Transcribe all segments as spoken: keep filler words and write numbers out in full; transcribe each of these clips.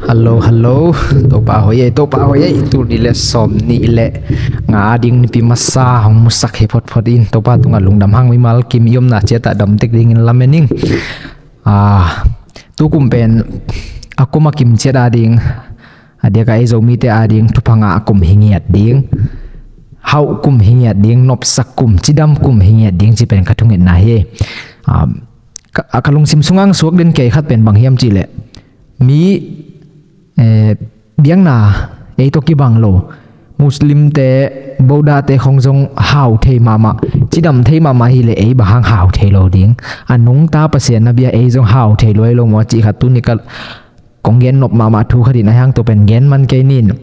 Hallo, hallo. Topa hoih ei, Topa hoih ei. Tul nih le sawm nih le nga a ding nipi masa hong musak hi photphot in, Topa tungah lungdam hang. Mimal kim i omna ciatah dam tek dingin lamen ing. Ah, tu kum pen a kum a kim ciat a ding, a diakah ei Zomite a ding thupha ngah kum hi ngiat ding, hauh kum hi ngiat ding, nopsak kum, cidam kum hi ngiat ding ci pen ka thungetna hi. Ah, ka, ka lungsim sungah suak den kei khat pen bang hiam cih leh, mi, eh, biakna ei tawh kibang lo, Muslimte, Buddhate khong zong hau thei mahmah, cidam thei mahmah hi leh ei bang hang hau thei lo ding. A nungta Pasian na bia ei zong hau thei lo ei lo maw cih khat tuni ka kong gen nop mahmah thu khat in a hiang tua pen gen man kei ning.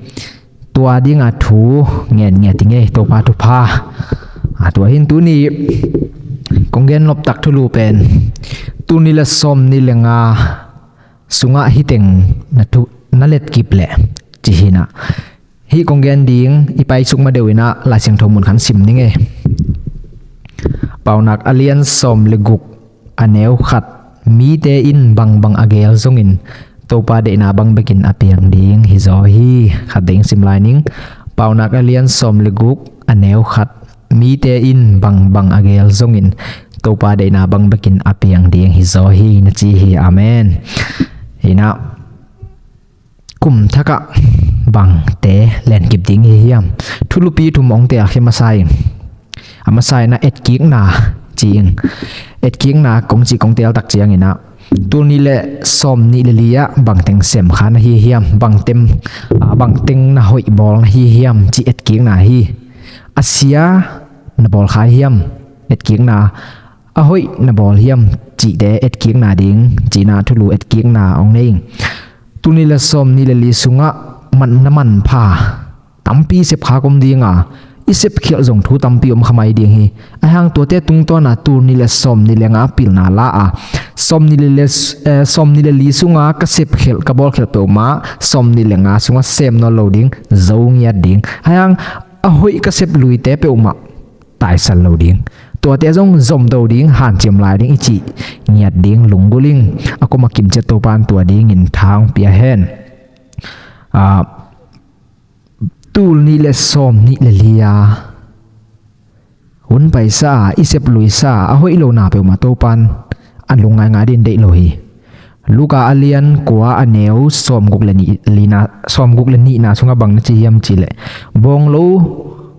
Tua dinga thu ngen ngiat ing ei, Topa thupha. A tua hin tuni kong gen nop tak thulu pen tul nih le sawm nih le nga sungah hih teng na thu, na letkip leh ci hi na. Hih kong gen ding i paisuk ma deuh in ah Lai Siangtho mun khat sim ning ei. Paunak a lian sawm le guk a neu khat, mite in bangbang a geel zongin Topa deihna bang bekin a piang ding hi zaw hi. Khat ding sim lai ning. Paunak a lian sawm le guk a neu khat, mite in bangbang a geel zongin Topa deihna bang bekin a piang ding hi zaw hi na ci hi. Amen. Hi na, kum thakah bangte lenkip ding hi hiam? Thulupi thum hong tel kha masa ing. A masa in ah etkikna ci ing. Etkikna kong cih kong tel tak ciangin ah tul nih le sawm nih le li ah bangteng sem kha na hi hiam? Bangteng, ah, bangteng na hoih bawl na hi hiam cih etkikna hi. A sia na bawl kha hiam? Etkikna. A hoih na bawl hiam cihte etkikna ding ci-in ah thulu etkikna hong nei ing. Tul nih le sawm nih le li sungah man, na manpha tampi sep kha om ding a, i sepkhialh zong thu tampi om kha mai ding hi. A hiang tuate tungtawn a tul nih le sawm nih le nga pilna la a, sawm nih le, eh, sawm nih le li sunga ka sepkhialh, ka bawlkhialh peuhmah sawm nih le nga sungah sem nawn lo ding, zo ngiat ding. A hiang a hoih ka sep luite peuhmah taisal lo ding, tuate zong zom do ding, hanciam lai ding i cih ngiat ding lunggulh ing. A kum a kim ciat Topa in tua dingin tha hong pia hen. Ah, tul nih le sawm nih le li a hun paisa a, i sep luisa a, a hoih lona peuhmah Topa in a lungngaingai dingin deih lo hi. Luka a lian kua a neu sawmguk le nih, lina, sawmguk le nihna sungah bang na ci hiam cih leh, bawnglo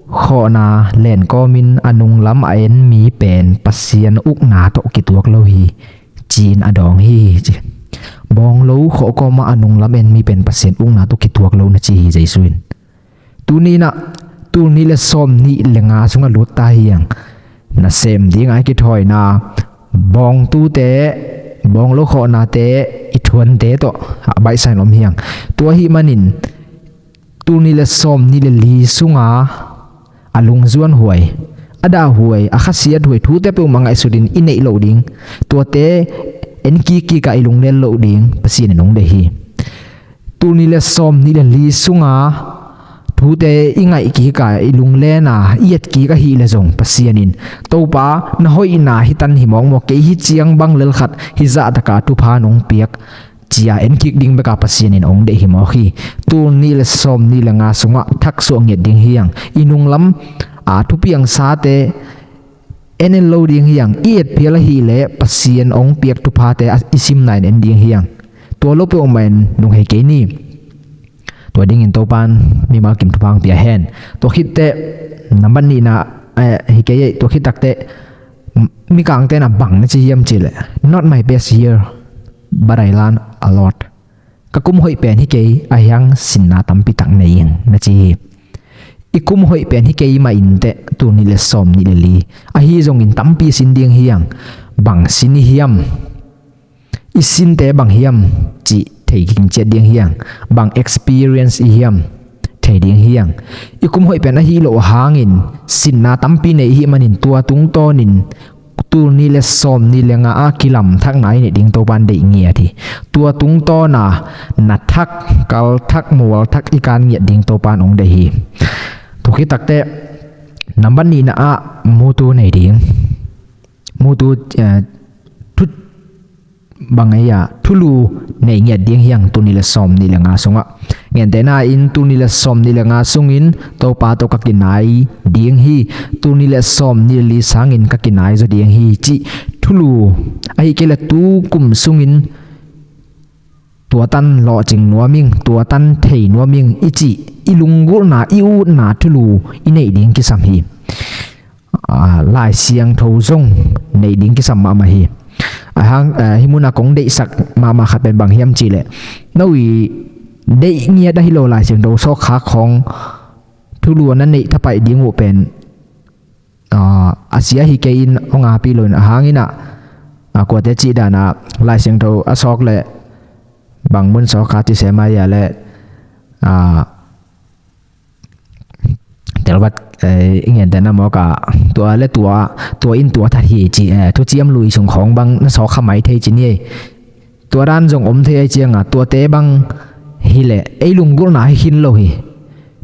khawhna len kawmin a nunglam a en mi pen Pasian ukna tawh kituak lo hi, ci-in a dawng hi, ci. Bawnglo khawh kawmah a nunglam en mi pen Pasian ukna tawh kituak lo na ci hi Jesu in. Tuni in ah tul nih le sawm nih le nga sungah lut ta hi hang. Nasem ding a i kithawina bawngtute, bawnglo khawhnate, i thuante tawh a baihsa in om hi hang. Tua ahih manin tul nih le sawm nih le li sunga a lungzuan huai, a dah huai, a khasiat huai thute peuhmah ngaihsut in i neih loh ding, tuate en kikkik a i lunglel loh ding Pasian in hong deih hi. Tul nih le sawm nih le li sunga thute i ngaihkik a, i lunglen a, i etkik ahih leh zong Pasian in, Topa, na hoihna hi tan hi mawk maw, kei hi ciang bang lel khat hih zahtaka thupha nong piak, ci-a enkik ding beka Pasian in hong deih hi mawk hi. Tul nih le sawm nih le nga sungah thaksuah ngiat ding hi hang. I nunglam a thupiangsate en en lo ding hi hang. I etphial ahih leh Pasian hong piak thuphate a i simna in en ding hi hang. Tua lo peuhmah in lunghei kei ni. Tua dingin Topa in mimal kim thupha hong pia hen. Tua khit teh nambat nihna, eh, hi kei ei, tua khit tak teh, m-, mikangte in ah bang na ci hiam cih leh, "Not my best year, but I learn a lot." Ka kum hoih pen hi kei, a hiang sinna tampi tak nei ing na ci hi. I kum hoih pen hi kei mah inteh, tul nih le sawm nih le li. Ahi zongin tampi sin ding hi hang. Bang sin i hiam? I sinte bang hiam cih thei ging ciat ding hi hang. Bang experience i hiam? Thei ding hi hang. I kum hoih pen ahi loh hangin sinna tampi nei i hih manin tua tungtawnin tul nih le sawm nih le nga a kilamthakna i neih ding Topa in deih ngiat hi. Tua tungtawna na thak, kal thak, mual thak i kan ngiat ding Topa in hong deih hi. Tua khit tak teh nambat nihna ah mutu nei ding. Mutu, eh, thu, bang ahi a, thulu nei ngiat ding hi hang, tul nih le sawm nih le nga sungah. Gentehna in tul nih le sawm nih le nga sungin Topa tawh ka kinai ding hi, tul nih le sawm nih le li sangin ka kinai zaw ding hi cih thulu, ahih kei leh tu kum sungin tua tan lawhcing nuam ing, tua tan thei nuam ing i cih, i lunggulhna, i utna thulu i neih ding kisam hi. Aa, Lai Siangtho zong neih ding kisam mahmah hi. Ahang, aa, hih munah kong deihsak mahmah khat pen bang hiam cih leh, no i deih ngiat ahi lo Lai Siangtho sawkkhak khawng thulu a na neih thapaih ding uh pen, aa, a sia hi kei in hong aapih lo in, ahang in ah, aa, kuate cih dan ah Lai Siangtho a sawk leh bang mun sawkkhak ci se mai a leh, aa, telvat, eh, i gentehna mawk a, tua le tua, tua in tua that hi ci, eh, thuciam lui sung khawng bang na sawk kha mai thei ci ni ei. Tua dan zong om thei ahih ciangin, tuate bang hi leh ei lunggulhna hi khin lo hi.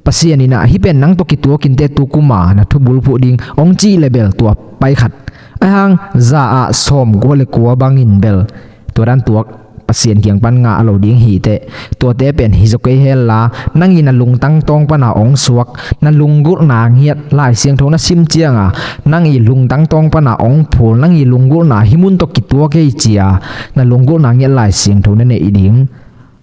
Pasian in ah hih pen nang tawh kituak inteh, tu kum a na thubulphuh ding hong cih leh bel tua pai khat, ahang za ah sawmkua le kua bangin bel tua dan tuak Pasian kiang pan ngah lo ding hi teh. Tuate pen hi zaw kei hen la, nang i na lungtang tawng pan a hong suak, na lunggulhna ngiat, Lai Siangtho na sim ciang a, nang i lungtang tawng pan a hong phul, nang i lunggulhna hih mun tawh kituak hi ci a, na lunggulhna ngiat Lai Siangtho na neih ding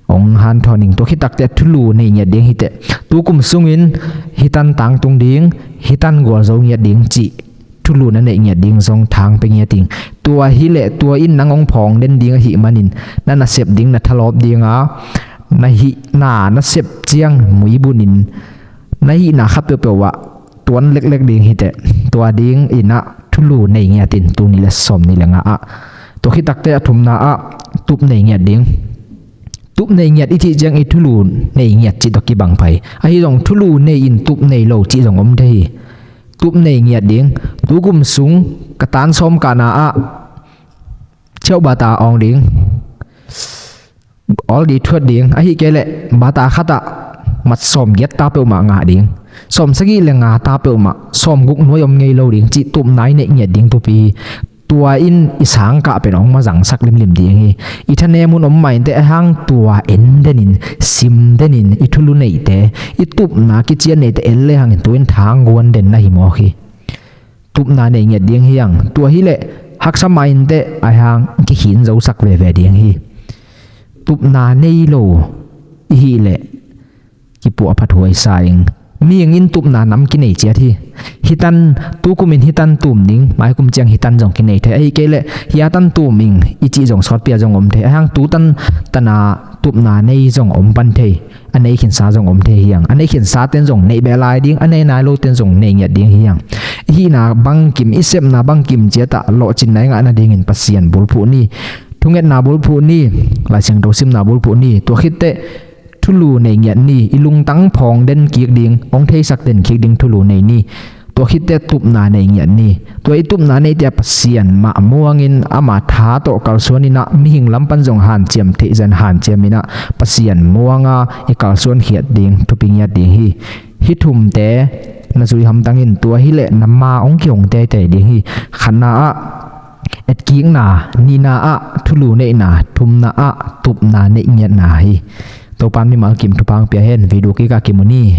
hong hanthawn ing. Tua khit takteh thulu nei ngiat ding hi teh. Tu kum sungin hih tan tangtung ding, hih tan gualzo ngiat ding cih thulu na neih ngiat ding zong thang pia ngiat ing. Tua hi leh tua in nang hong phawng den ding ahih manin, na nasep ding, na thalawp ding a, na hihna na sep ciang muibun in, na hihna khat peuhpeuh ah tuan leklek ding hi teh. Tua ding in ah thulu nei ngiat in, tul nih le sawm nih le nga ah. Tua khit takteh a thumna ah tup nei ngiat ding. Tup nei ngiat i cih ciang i thulu nei ngiat cih tawh kibang pai. Ahi zong thulu nei in tup nei lo cih zong om thei hi. Tup nei ngiat ding. Tu kum sung ka tan sawm kahna ah cheuh bata awng ding. Awl di thuat ding. Ahih kei leh bata khat ah mat sawmgiat ta peuhmah ngah ding. Sawmsagih le nga ta peuhmah, sawmguk nuai om ngei lo ding cih tupna i neih ngiat ding thupi hi. Tua in i sangkah pen hong mazangsak limlim ding hi. I thanem hun om mah inteh, ahang tua en den in, sim den in, i thulu neihte, i tupna kician neihte en le hangin tua in thangguan den na hi mawk hi. Tupna nei ngiat ding hi hang. Tua hi leh haksa mah inteh, ahang kikhin zosak veve ding hi. Tupna nei lo i hih leh kipuah phathuai sa ing. Mihing in tupna nam kinei ciat hi. Hih tan, tu kum in hih tan tum ding, mai kum ciang hih tan zong kinei thei. Ahih kei leh hih a tan tum ing i cih zong sawtpi a zong om thei. Ahang tu tan tan a tupna nei zong om pan thei. A nei khinsa zong om thei hi hang. A nei khinsa ten zong neih beh lai ding, a nei nai lo ten zong nei ngiat ding hi hang. I hihna bangkim, i sepna bangkim ciat ah lawhcinna i ngah nadingin Pasian bulphuh ni. Thungetna bulphuh ni. Lai Siangtho simna bulphuh ni. Tua khit teh thulu nei ngiat ni. I lungtang phawng den kik ding, hong theisak den kik ding thulu nei ni. Tua khit teh tupna nei ngiat ni. Tua i tupna neihte ah Pasian mah muangin, ama tha tawh kalsuan in ah, mihing lam pan zong hanciam theih zah in hanciam in ah, Pasian muang a i kalsuan khiat ding thupi ngiat ding hi. Hih thumte na zui hamtang in. Tua hi leh na ma hong kihong teitei ding hi. Khatna ah etkikna, nihna ah thulu neihna, thumna ah tupna neih ngiatna hi. Topa'n mimal kim thupha hong pia hen. Video kik ah kimu ni.